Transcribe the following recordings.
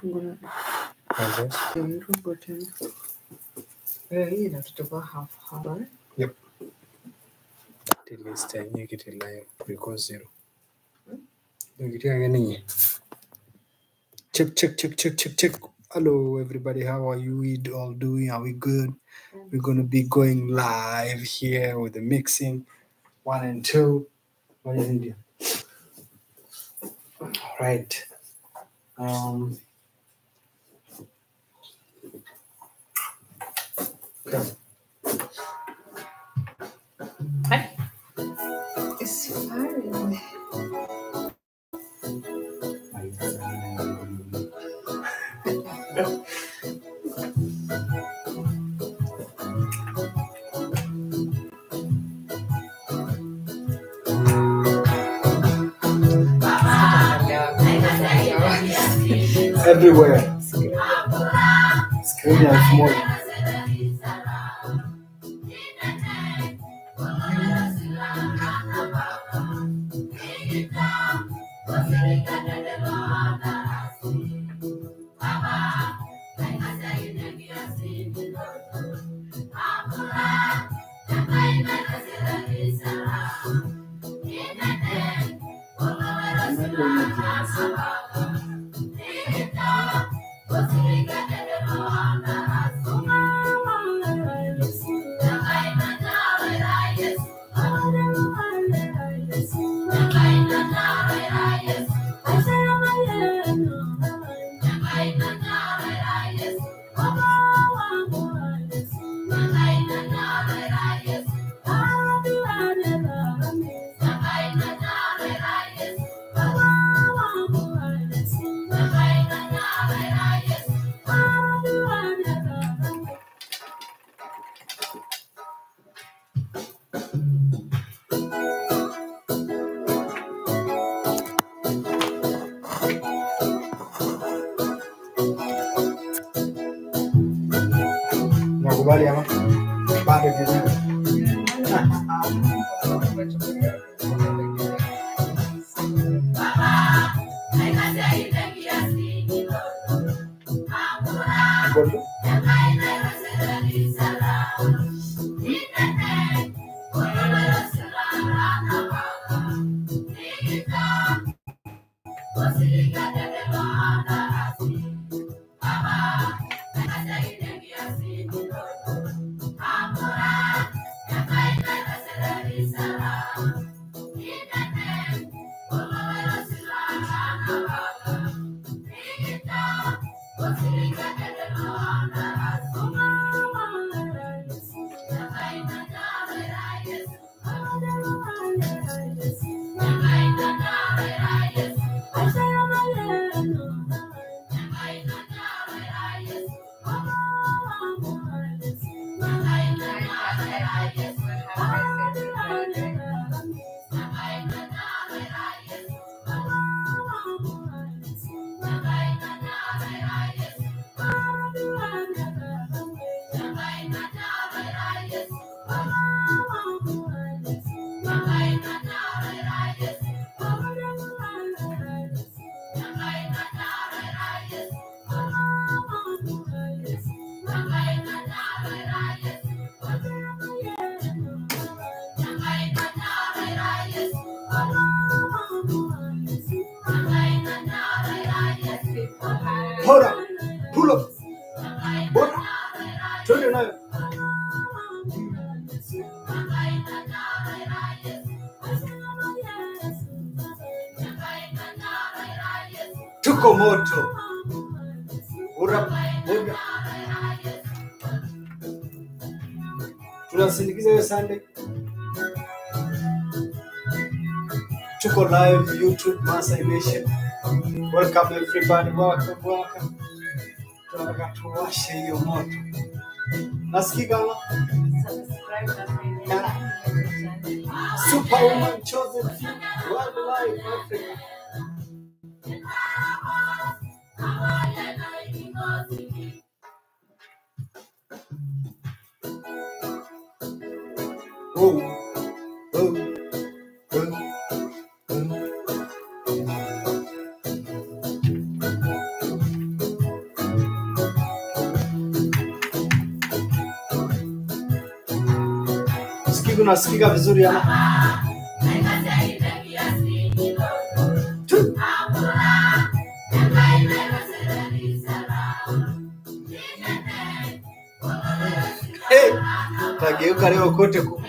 Yep. Zero. Check, check, check, check, check, check. Hello, everybody. How are you all doing? Are we good? We're going to be going live here with the mixing. 1 and 2. What is India? All right. Okay. Hi. It's fine. Everywhere. Screen and small. Nakubali ama bado kijana. Hold up, pull up, bora, twende nayo. Tuko moto. Ura, bora. Tunasindikiza hiyo Sunday. Tuko live YouTube Maasai Nation. Welcome everybody, welcome, welcome. Tunataka tuwashe hiyo moto. Nasikika kama Superwoman chosen few, world life Africa. Oh, oh, oh, oh. Mziki unasikika vizuri ama? Tu. Hey, tageuka leo kote kuko.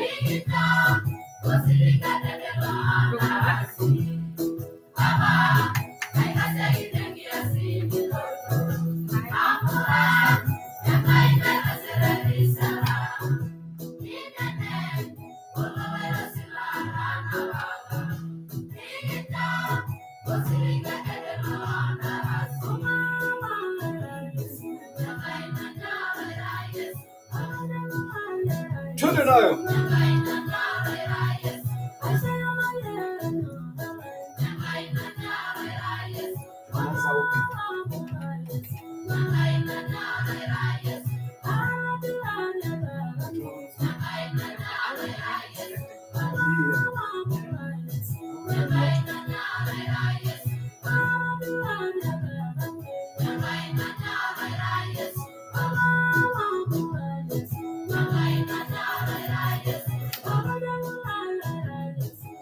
Twende nayo. Tunaanza upya.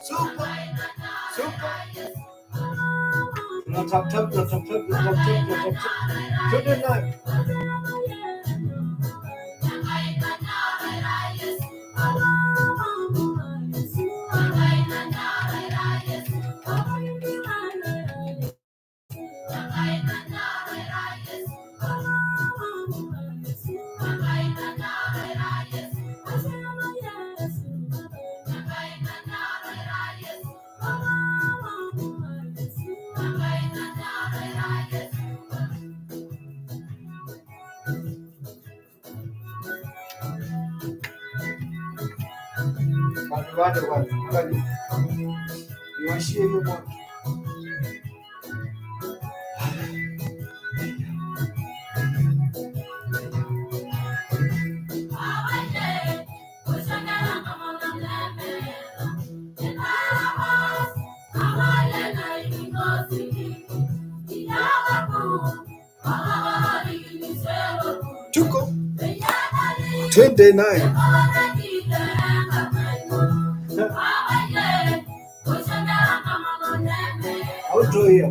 Super. Super. Tuna tap tap, tuna tap tap, tuna tap tap, tuna tap tap. Twende nayo. Bado bado bado. Bado. Niwashie hiyo moto. Tuko. Twende nayo. Auto hiyo.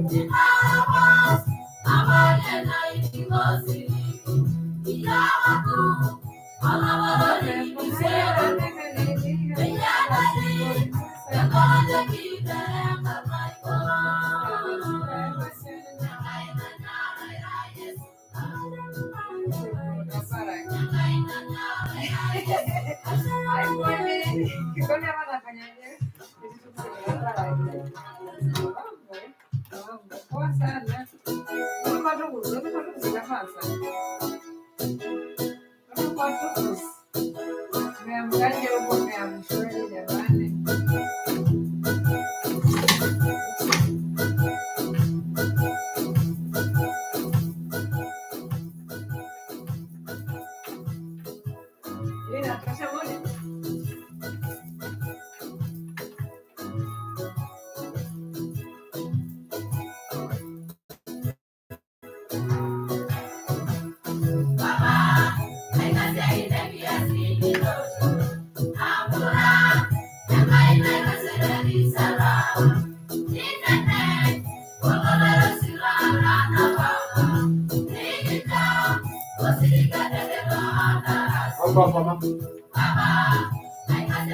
Hapa hapa.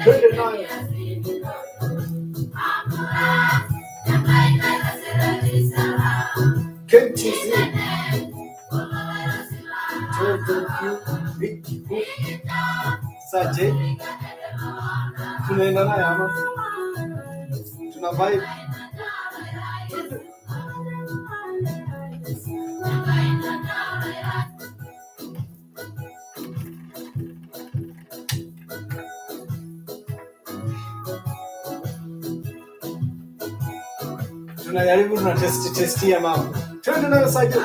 Twende nayo. KTZ. Saje. Tunaenda nayo ama? Tuna vibe. Twende. Tunajaribu, tuna testi testia mambo. Twende nayo Saje.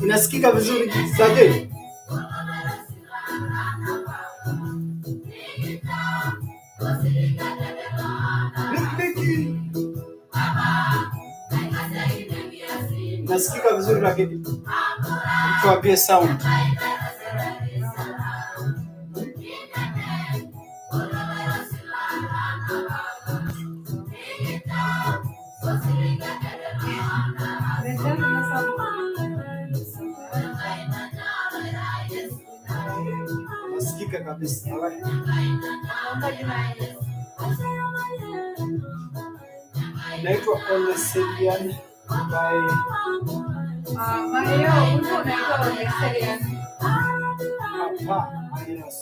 Inasikika vizuri Saje? Nasikika vizuri lakini tuambie sound. Nasikika kabisa. Naitwa Oleserian by Mario, uno unaitwa Oleserian. Papa Iras.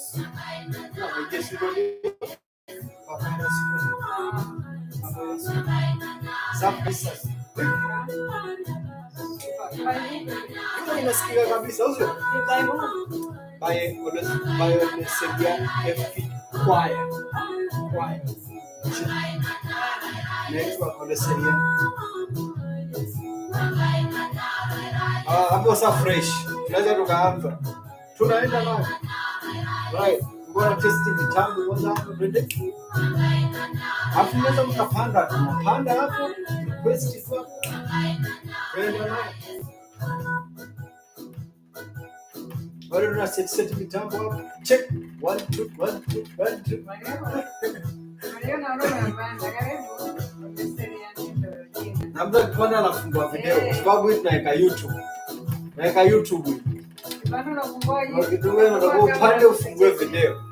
Inasikika kabisa usio? By Oleserian FP Choir. Choir. Naitwa Oleserian. Hapo sasa fresh. Tunaweza tukaanza. Tunaenda nayo. Right. Ngoja test mitambo kwanza hapo twende. Hapo mnaweza mkapanda, tunapanda hapo, request tu hapo. Twende nayo. Bado tuna set mitambo hapo. Check 1 2 1 2 1 2. Mario naona umepanda, karibu. Na mtu akipanda anafungua video kwa sababu hii tunaweka YouTube. Naweka YouTube hii. Bado unafungua YouTube. Ukitumia unataka upande ufungue video.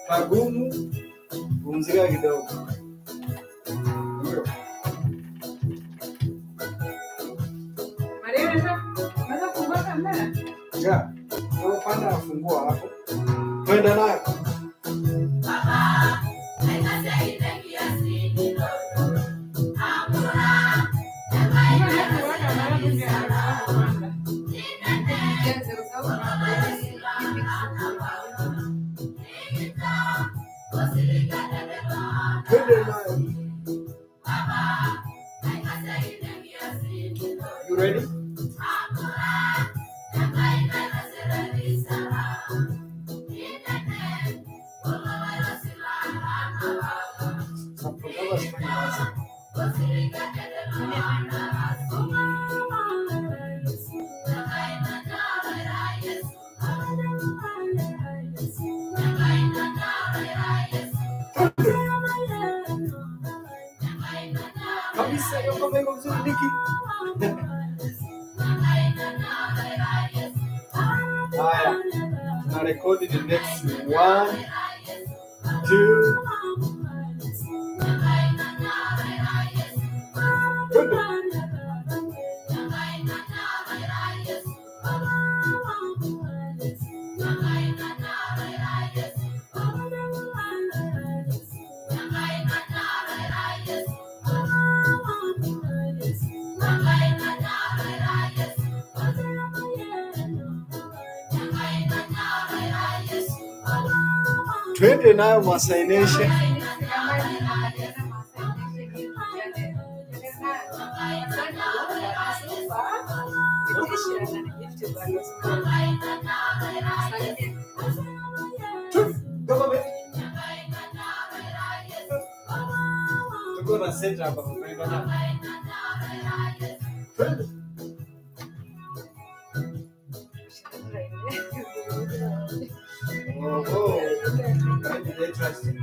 Pagumu pumzika kidogo. Mario unaweza kufungua kamera? Yeah. Upande unafungua hapo. Twende nayo. You ready? Kabisa hiyo kama iko vizuri Niki. Haya, na record the next 1 2 twende. Twende nayo Maasai Nation. Tuko na set hapa tunaenda nayo. Twende. Oh, interesting.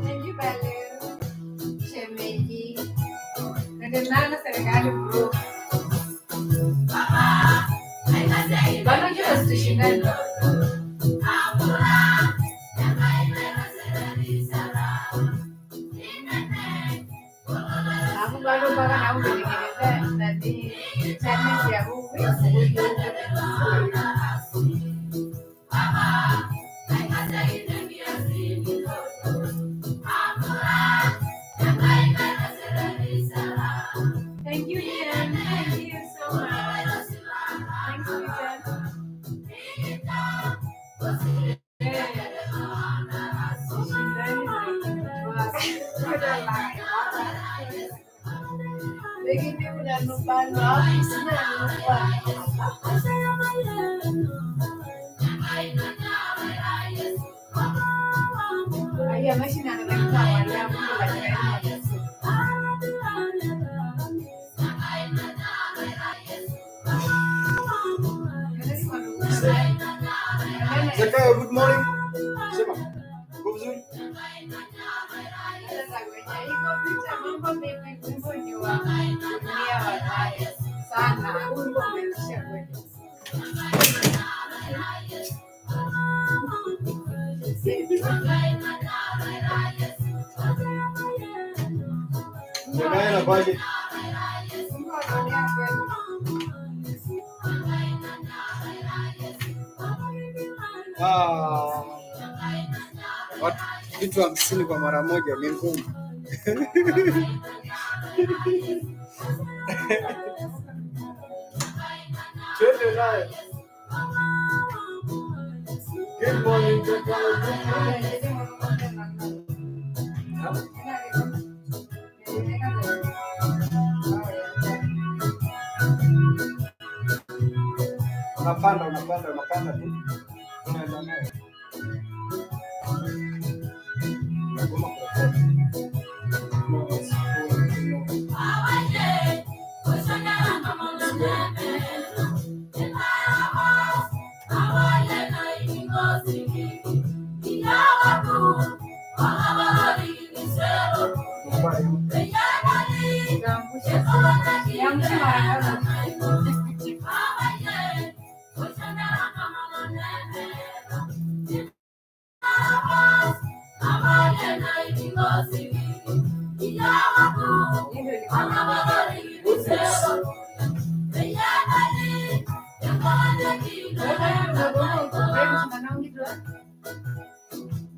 Thank you, Balu. Shemeji. Ndio serikali bro. Bado jua tushindane. Aku baru mpaka na umetengeneza nani challenge ya huu. Thank you, Ian. Thank you so much. Thanks, Ethan. Zakayo, good morning. Sema. Uko vizuri? Zakayo anakuaje? Ah, watu vitu 50 kwa mara moja ni ngumu. Twende naye. Good morning, Zakayo. Good morning. Ha? Unapanda, unapanda, unapanda tu. Unaenda naye. Unagoma kurekodi. No, no, no. Unapanda.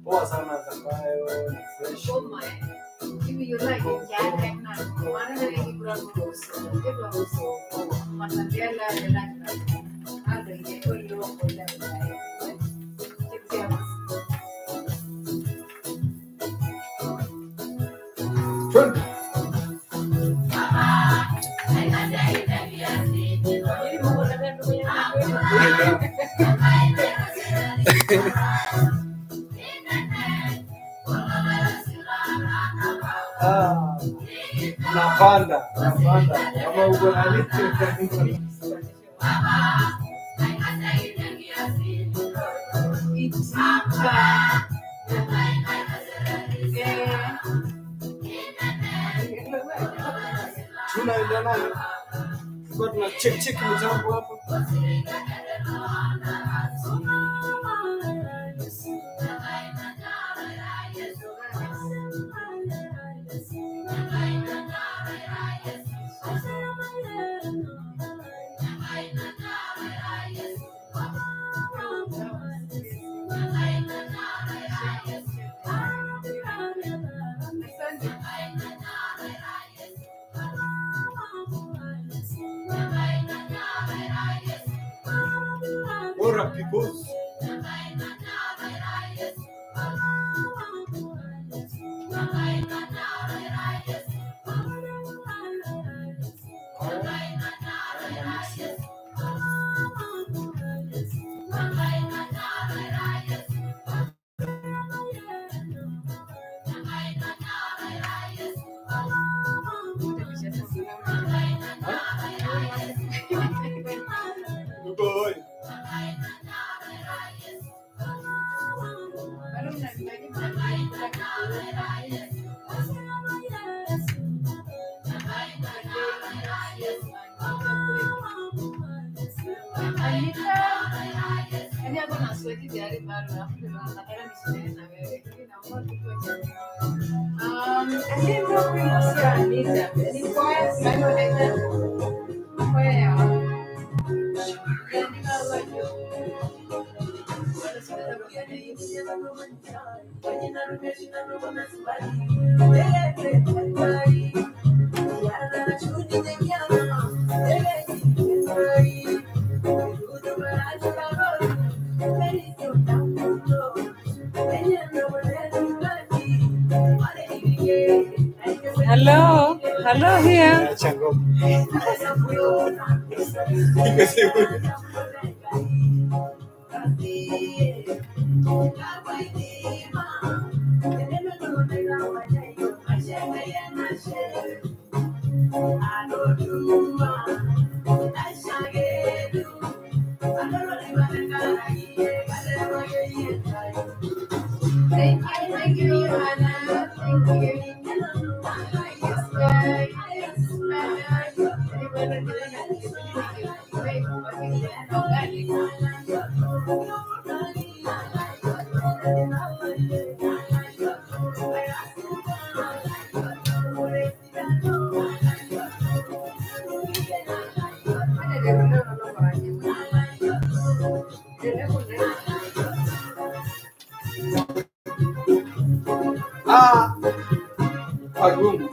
Poa sana Zakayo, ni fresh. Twende. Unaenda. Ah, unapanda, unapanda. Kama uko nani? Tunaenda nayo. Tulikuwa tuna check check mitambo hapa. Bora peoples. Haya, haya mamix. Uko hoi. Hello, hello here. Acha ngoma. Iko sehemu. Thank you, Johanna. Thank you. Ah, pagumu.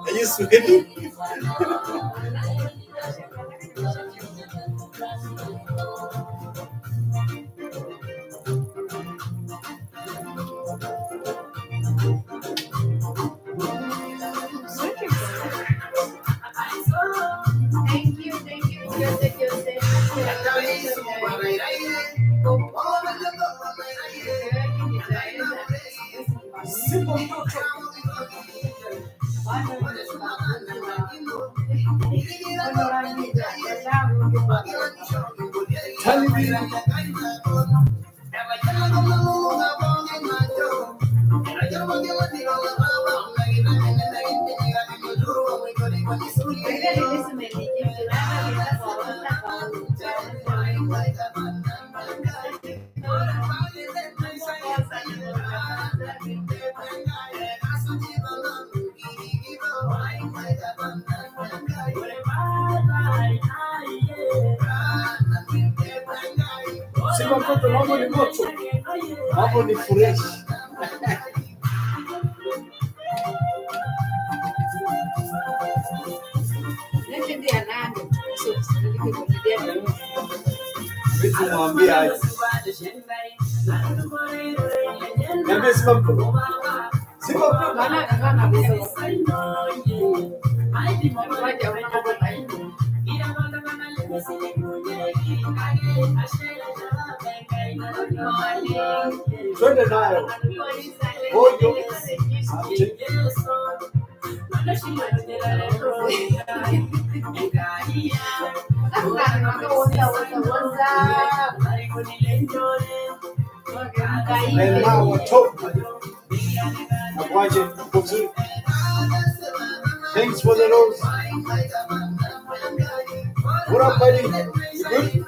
Are you sweating? Thank you, Joseph, Joseph. Simba mtoto. Talibi. Simba mtoto, mambo ni moto, mambo ni fresh. Vitu mwambie aje. Niambie Simba mtoto. Simba mtoto. Twende nayo. Hojo. Asante. Melao top. Nakuaje? Uko vizuri? Thanks for the rose. What up, buddy? You good?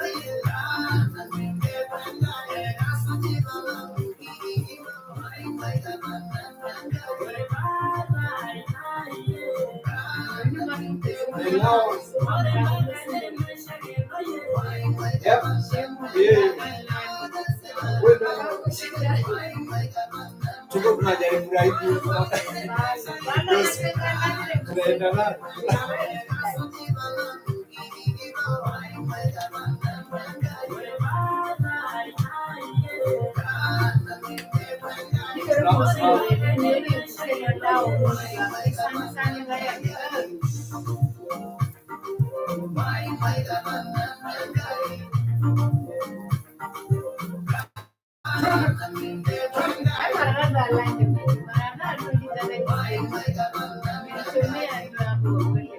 Melao. Yep. Yeah. Wewe tuko tunajaribu raibu. Tunaenda nayo.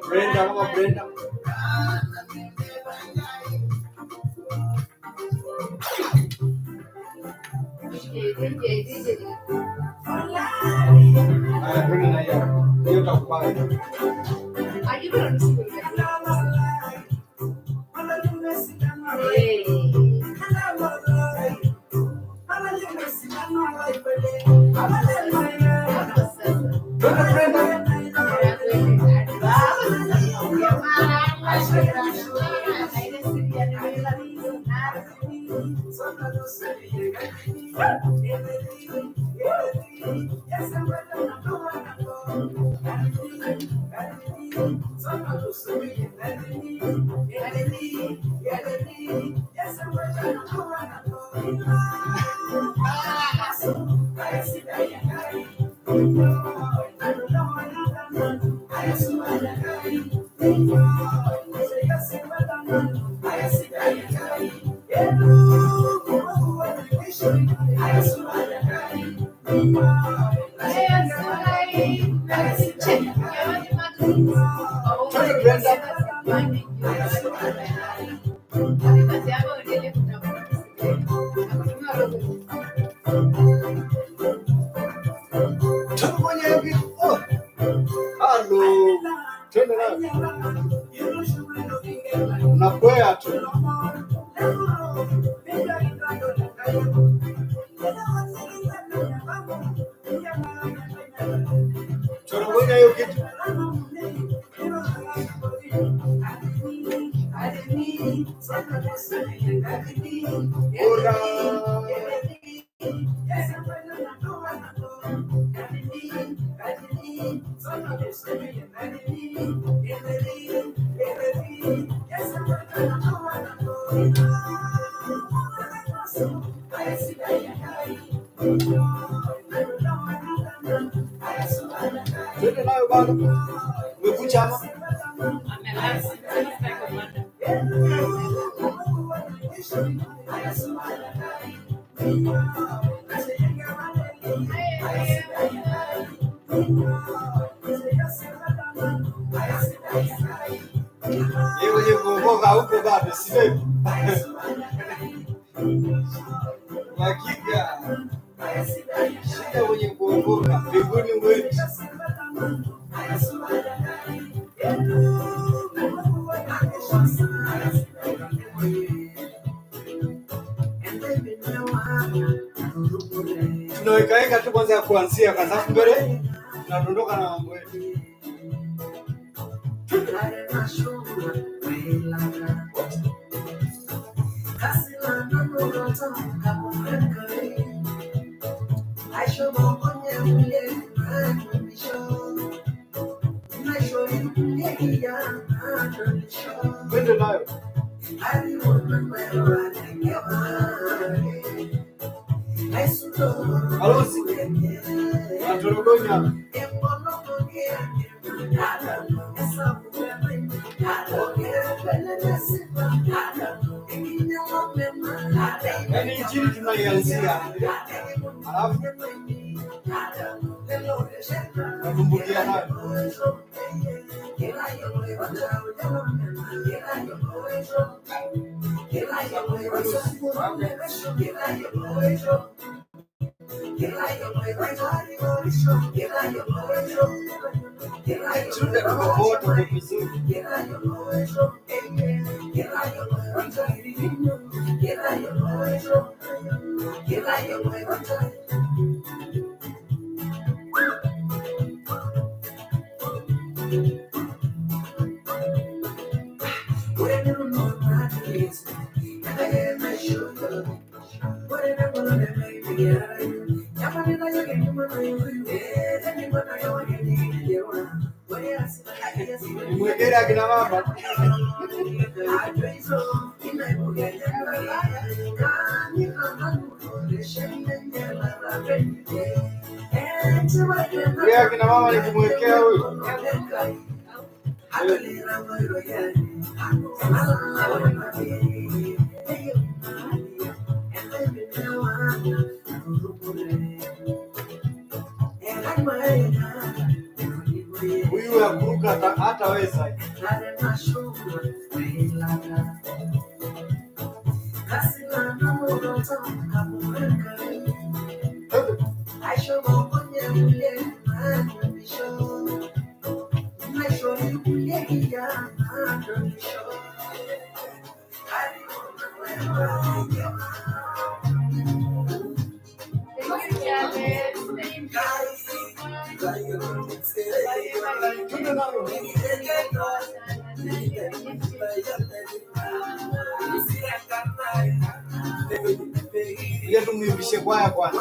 Brenda kama Brenda. Haya, twende na hiyo. Hiyo takubali. Unakwea tu. Tunagonya hiyo kitu. Ora. Twende nayo bado. Umekucha ama? Yeye mwenye kuokoka huko bado, si vipi? Hakika shida mwenye kuokoka mbinguni mwetu. Tunawekaweka tu kwanza ya kuanzia kwanza, alafu mbele tunadondoka na mambo yetu. Twende nayo. Balozi unatorogonya. Yaani injili tunaianzia alafu tunatumbukia nayo. Tunda tuko poa, tuko vizuri. Nimwekele akina mama. Yeye akina mama nikimwekea huyu. Huyu ya kuruka hataweza. Thank you, Javed. Thank you so much. Twende nalo. Ile tumwimbishe kwaya kwanza.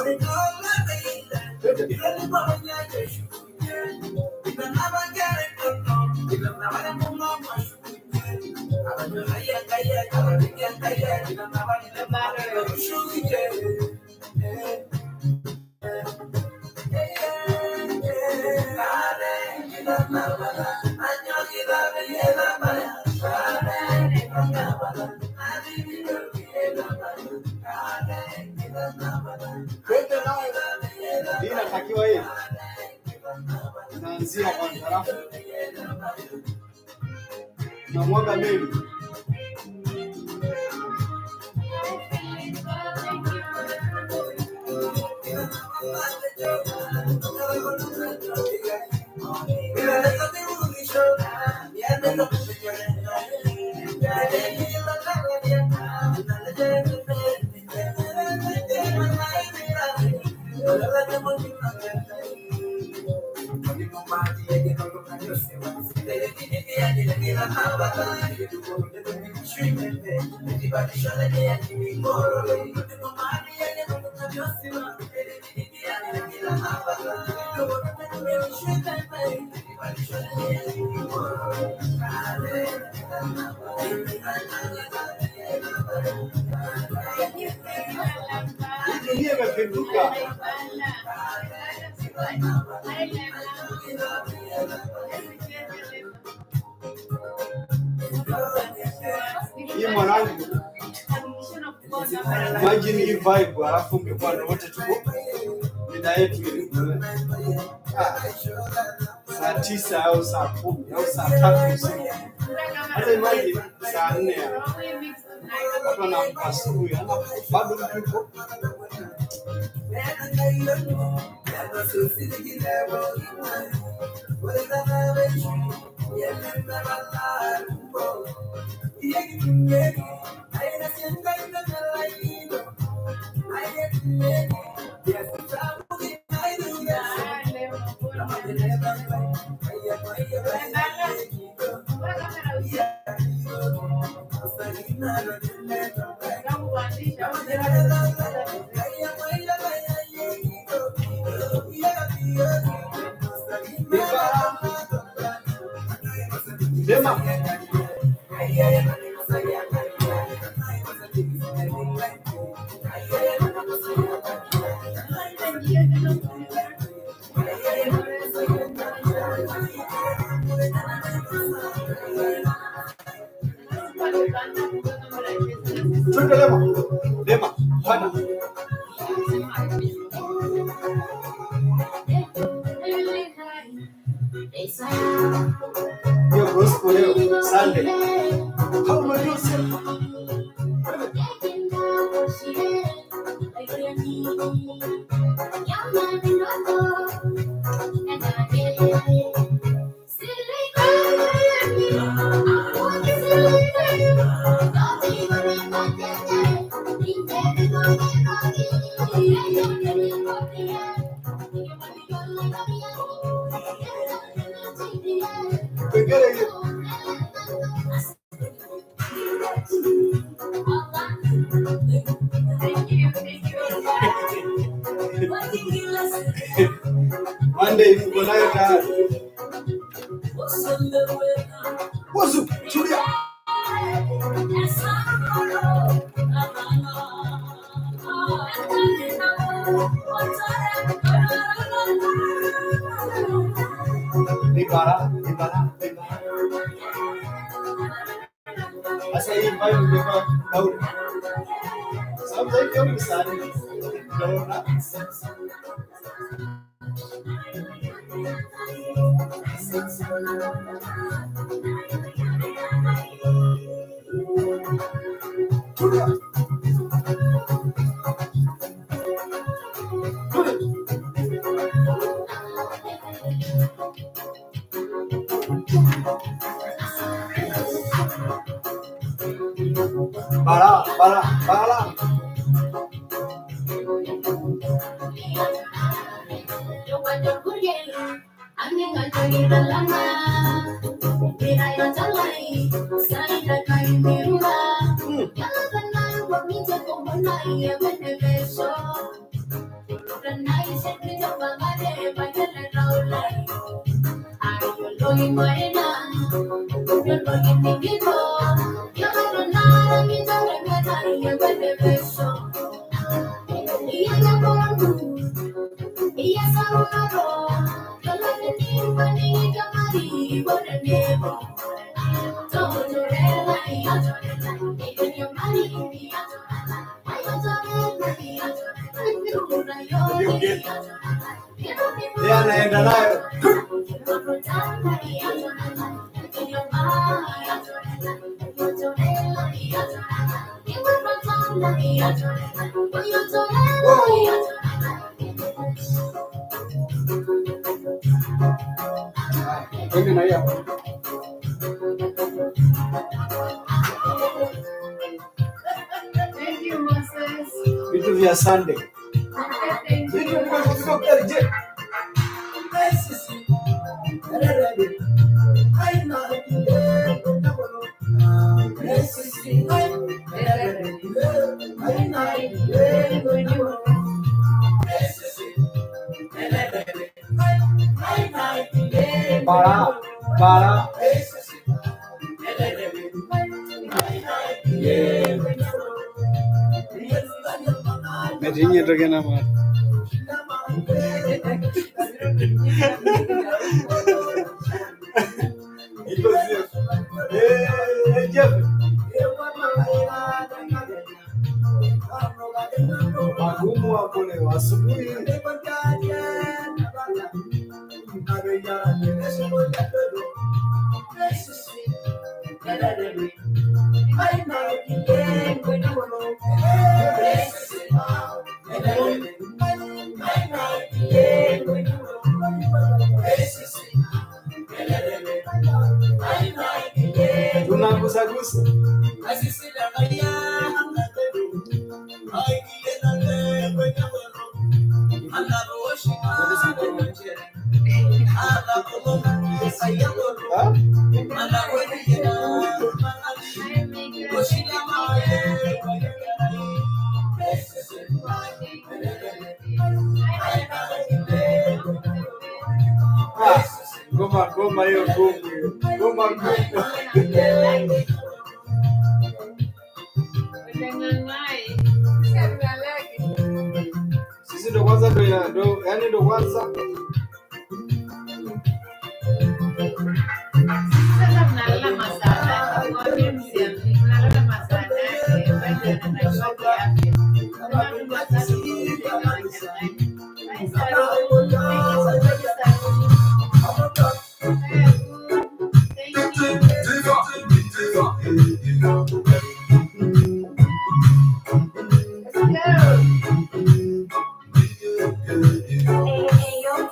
Twende. Twende nayo. Hii inatakiwa hii. Inaanzia kwanza alafu tunamwaga meli. Hii dunia imepinduka. Hii mwanangu, imagine hii vibe alafu ungekuwa na wote tuko mida yetu ile. Ah, saa 9 au saa 10 au saa 3 usiku. Hata imagine saa 4 watu wanaamka asubuhi, alafu bado mtu yuko Lema. Twende Lema. Lema, panda. Hiyo gospel leo Sunday. Kama Joseph. Kipengele hiyo. Thank you, thank you. Monday mko nayo tayari. Wazu, tulia. Ni bara, ni bara, ni bara. Sasa hii vibe imekuwa dauri. Sababu zaidi ya msanii. Naona. Tulia. Tulia. Bara, bara. Bala. Yeye anaenda nayo. Twende na hiyo. Thank you, Moses. Vitu vya Sunday. Thank Vitu you. vya je. Para, para. Metinye toke na ma. Iko sio. Eh, Jeff. Magumu hapo leo asubuhi. Tunagusagusa. Ha? Hi, Mika. Ah, ngoma ngoma hiyo ngumu hiyo. Ngoma ngumu. Sisi ndo kwanza ndo ndo yani ndo kwanza Sasa mnalala masaa nane, mwambie msiamini, mnalala masaa nane, bado anatakiwa kiafya. Sema tu masaa kupumzika wachanganye. Bye, Salome. Thank you so much, Salome. Bye, Abu.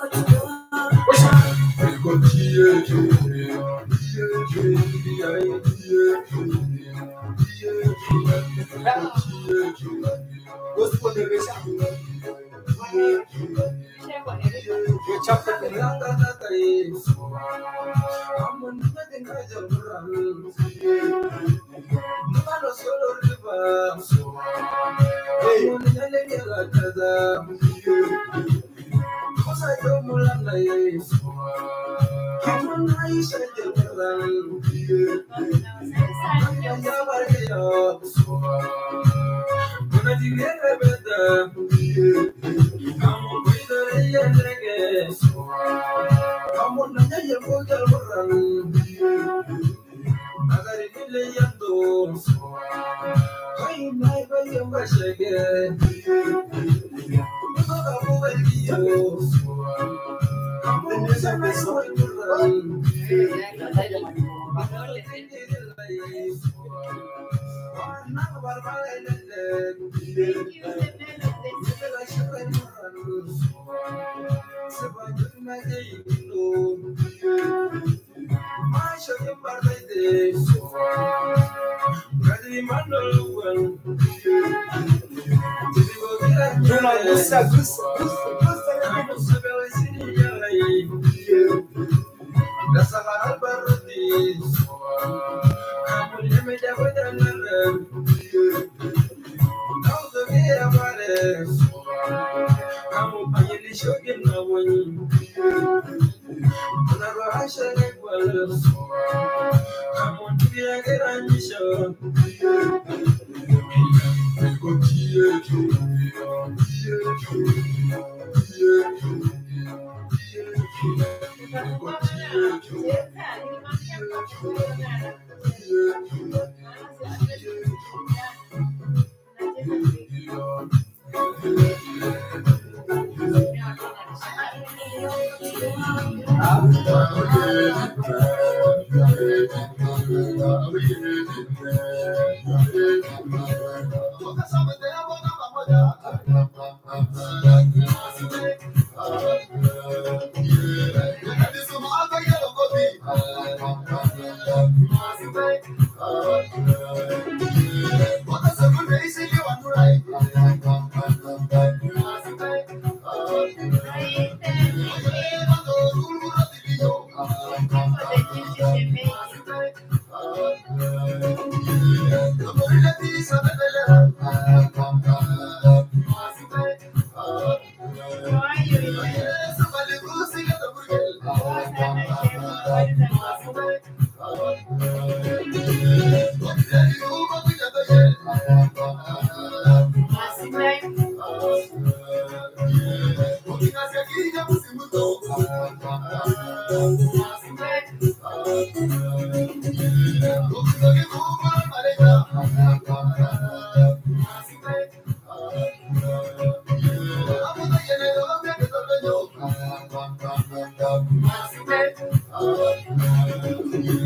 Thank you. Let's go. gospel imesha. Hiyo chapter kuna hey, Thank you, the man of the Thank you. Tunagusa gusa gusa gusa.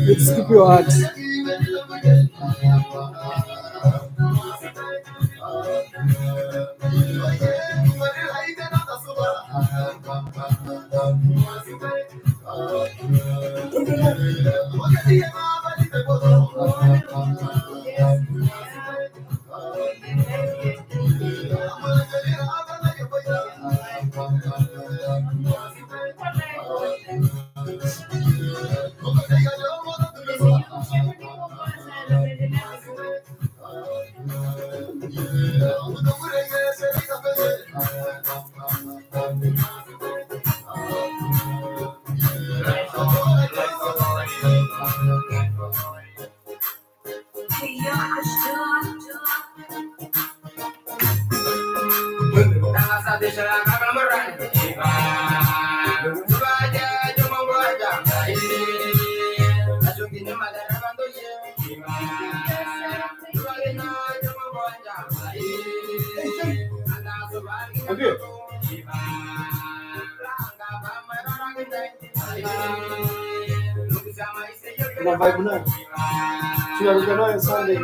Let's keep your heart. Kuna vibe nayo. Tunaruka nayo Sunday.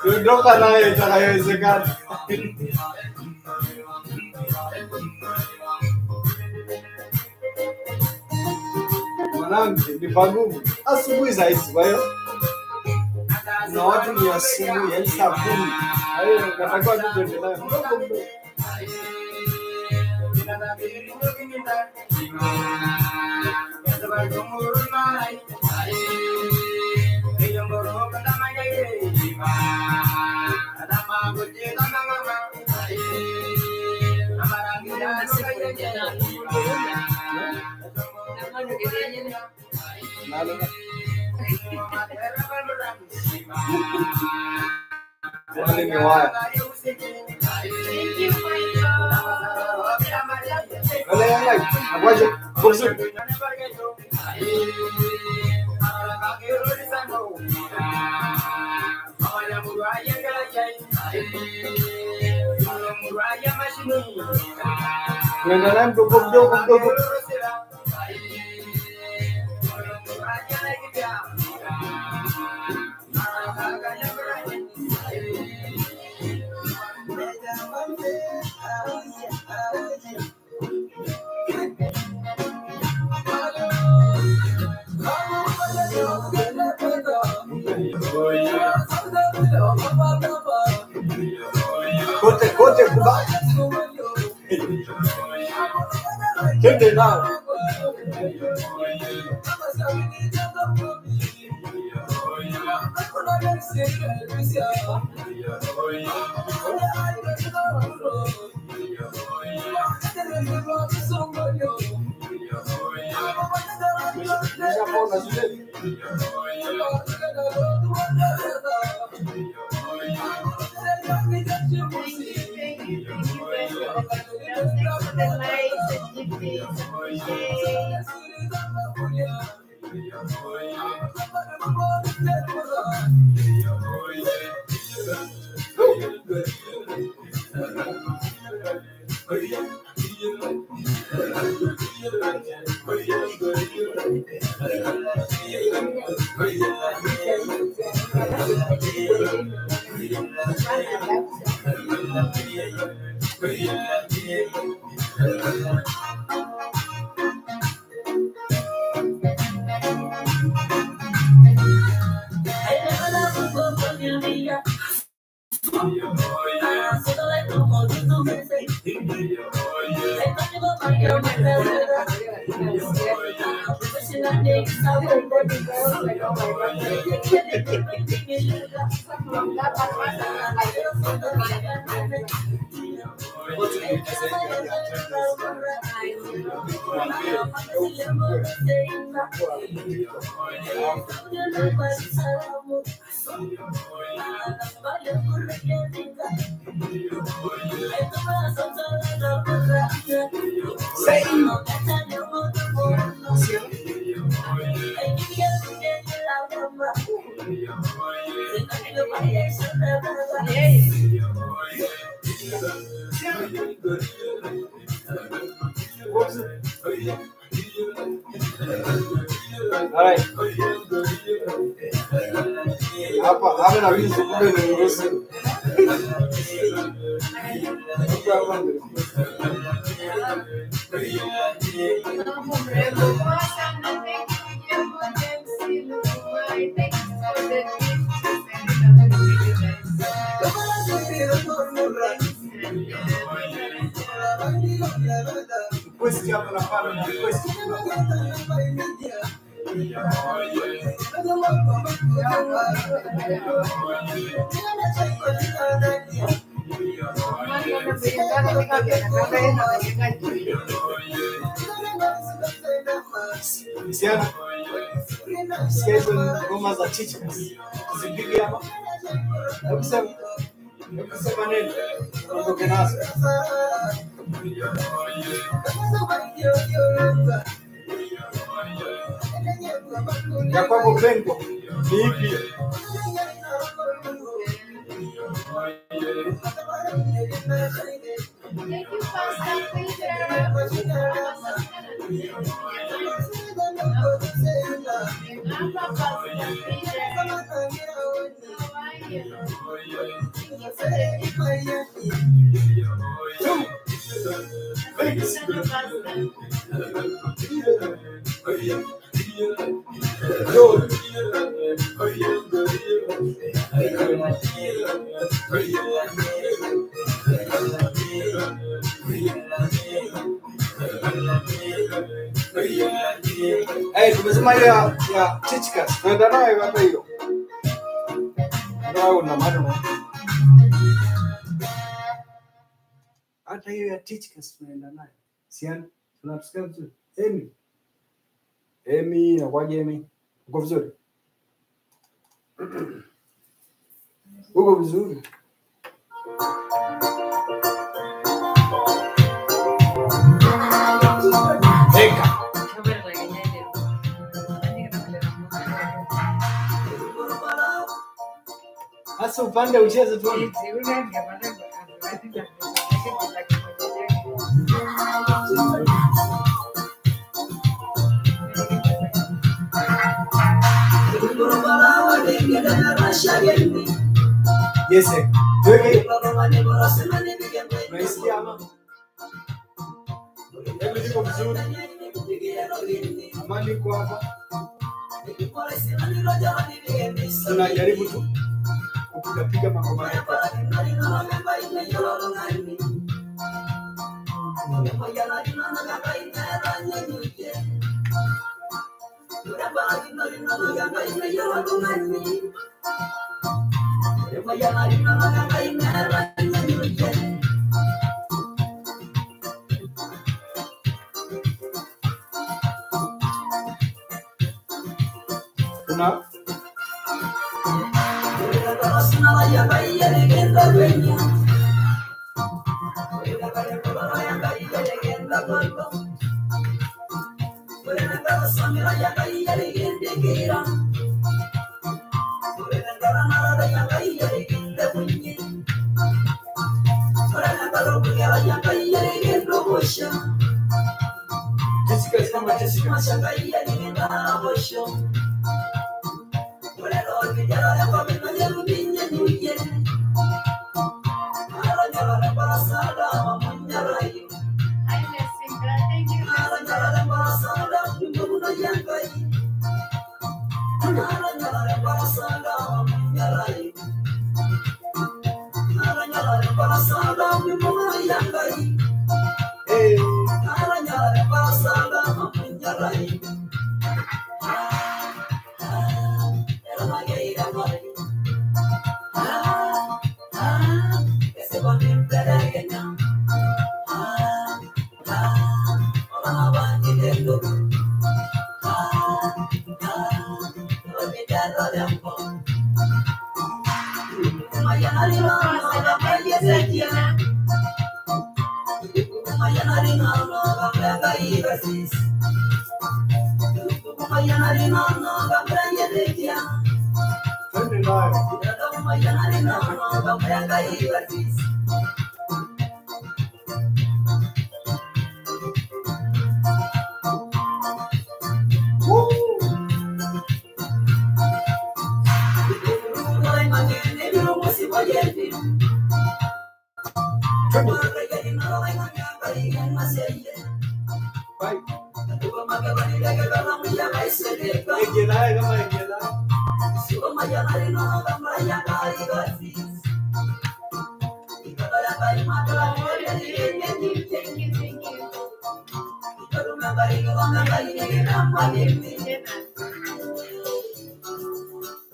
Kuondoka nayo itakayowezekana. Mwanangu ni pagumu asubuhi saa hizi, kwa hiyo na watu ni asubuhi, yaani saa 10. Kwa hiyo natakiwa tu tuende nayo mdogo mdogo. Wale ni waya. Wale yanga, agwaje, boxer. Tunaenda naye mdogo mdogo mdogo. Wote kubali. Twende nao. Umeshapona zile? Thank you, thank you guys for the gift. Thanks for the likes and gifts. Appreciate. Alright. Hapa hapa na wizi kumbe ni Urusi. Kumbe hapa ni request hapa na pale na request. Siana, sikia hizo ngoma za chicha. Zipige hapa. Hebu sema, hebu sema neno. Ondoke nazo. Ya kwako pengo ni ipi? Thank you, Pastor Peter. Pastor Peter. How are you? Thank you for the gift. Two. Asante sana, Pastor. Yo. Hey, tumesema hiyo ya Chichkas. Tunaenda nayo hata hiyo. Ndio na maana. Hata hiyo ya Chichkas tunaenda nayo. Sian, tunasikia vizuri. Emi. Emi, inakuwaje Emi? Uko vizuri? Uko vizuri? Venga. Hasa upande ucheze tu. Yes, sir. Tuweke. Unaisikia ama? Hebu niko vizuri. Amani iko hapa. Tunajaribu tu kupiga piga magoma yetu. Kuna Jessica, kama Jessica. Hi, Jessica. Thank you, Jessica. Hey. Poa sana. Thank you, Sakina. Twende nayo. Woo! Twende. Bye. Ingie nayo kama ingie nayo. Thank you, thank you, thank you. Tena. Thank you, guys.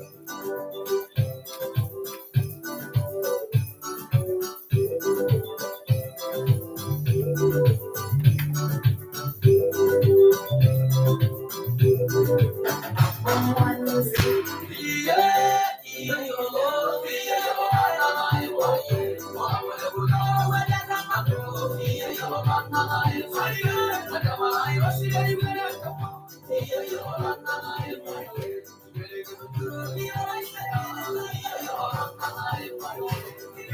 Thank you for the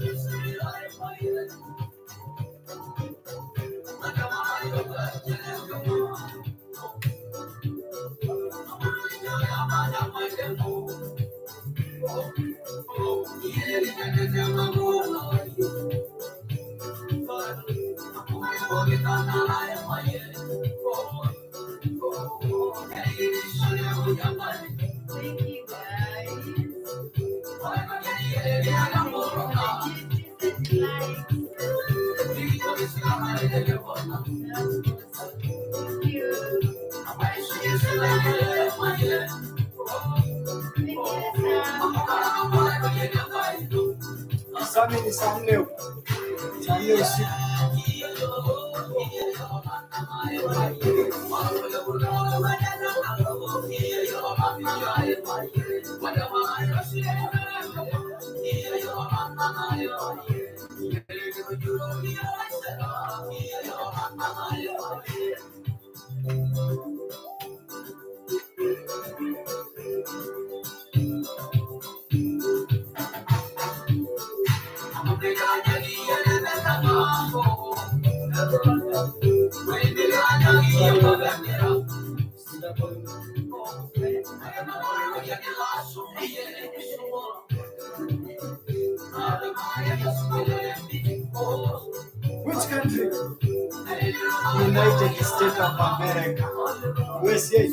gifts and likes. Thank you. Thank you, Sam. Sami ni saa nne huko. Saa nne usiku. Which country? United States of America. USA.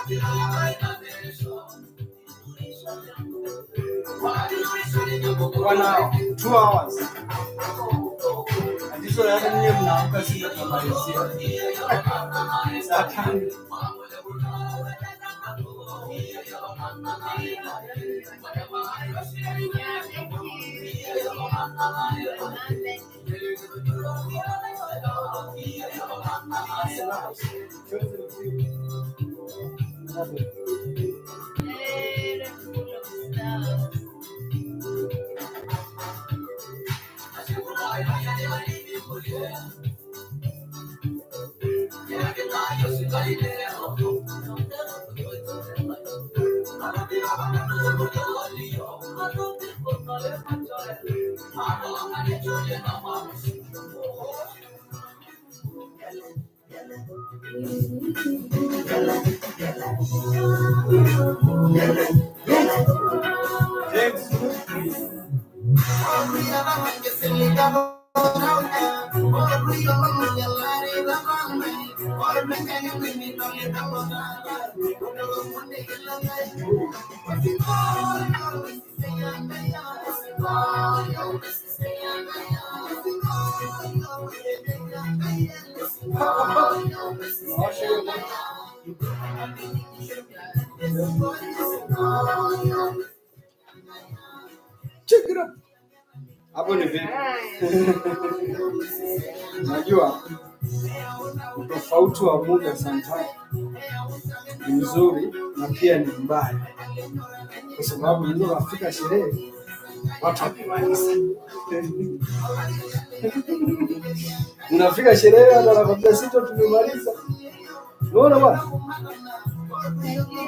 1 hour, 2 hours. Tatizo yaani nyie mnaamka sisi tunamalizia. Saa 5. Yeah, thank you. Full of stars. Check it up. Hapo ni vipi? Najua utofauti wa muda sometimes ni mzuri na pia ni mbaya, kwa sababu unaweza kufika sherehe watu wamemaliza. Unafika sherehe watu wanakwambia sisi tumemaliza. Unaona bwana?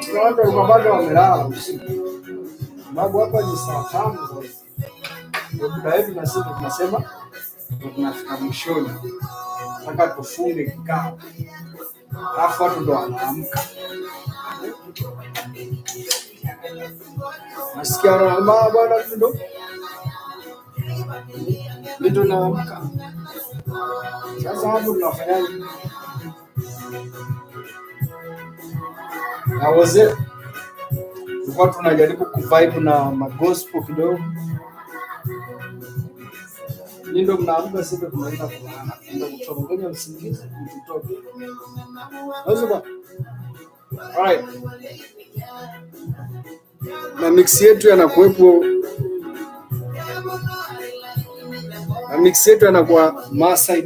Kuna watu walikuwa bado wamelala usiku. Sababu hapa ni saa 5 sasa. Ndio muda wetu na sisi tunasema ndio tunafika mwishoni. Mpaka tufunge kikao. Alafu watu ndo wanaamka. Nasikia wanasema bwana ndo naamka. Sasa hapo tunafanyaje? Na wazee tulikuwa tunajaribu kuvibe na magospel kidogo. Ni ndo mnaamka sisi tunaenda kulala. Ndio kutongonya usingizi mtutoke. Sasa alright. Na mix yetu yanakuwepo, na mix yetu yanakuwa Masai.